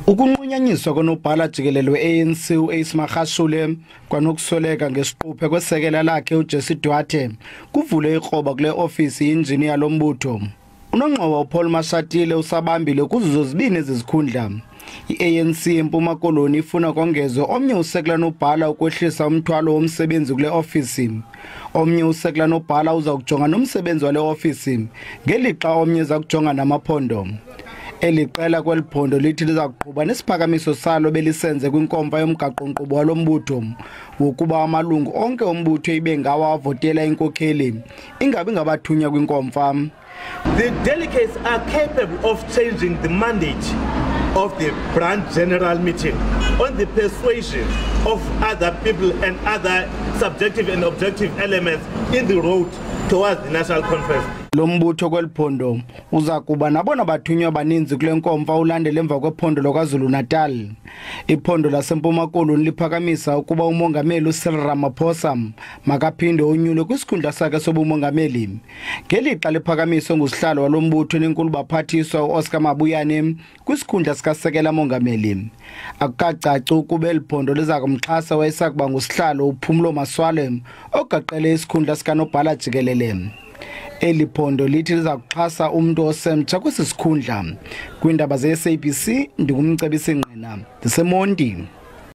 Ukunqunyanyiswa konobhala jikelele we-ANC u-Ace Magashule kwanokusweleka ngesiquphe kwesekela lakhe uJesse Duarte kuvule ikroba kule ofisi injiniya lombutho. Unongxowa uPaul Mashatile usabambile kuzo zozibini ezi zikhundla. I-ANC eMpuma Koloni ifuna kongezwe omnye usekela nobhala ukwehlisa umthwalo womsebenzi kule ofisi. Omnye usekela nobhala uza kujonga nomsebenzi wale ofisi ngelixa omnye eza kujonga namaphondo. Eli qela kweli phondo lithi liza kuqhuba nesiphakamiso salo belisenze kwinkomfa yomgaqo-nkqubo walo mbutho wokuba amalungu onke ombutho ibe ngawo avotela inkokheli, ingabi ngabathunywa kwinkomfa. The delegates are capable of changing the mandate of the branch general meeting on the persuasion of other people and other subjective and objective elements in the road towards the national conference. Lo mbutho kweli phondo uza kuba nabona bathunywa baninzi kule nkomfa ulandela emva kwephondo lakwaZulu-Natal. Iphondo laseMpuma Koloni liphakamisa ukuba umongameli uCyril Ramaphosa makaphinde onyulwe kwisikhundla sakhe sobumongameli. Ngelixa liphakamiswe ngusihlalo walo mbutho nenkulu baphathiswa uOscar Mabuyane kwisikhundla sikasekela mongameli. Akukacaci ukuba eli phondo liza kumxhasa wayesakuba ngusihlalo uPhumulo Masualle ogaqele isikhundla sikanobhala jikelele. Eli phondo lithi liza kuxhasa umntu osemtsha kwesi sikhundla. Kwiindaba ze-SABC ndingumcebisi Ngqina, ndiseMonti.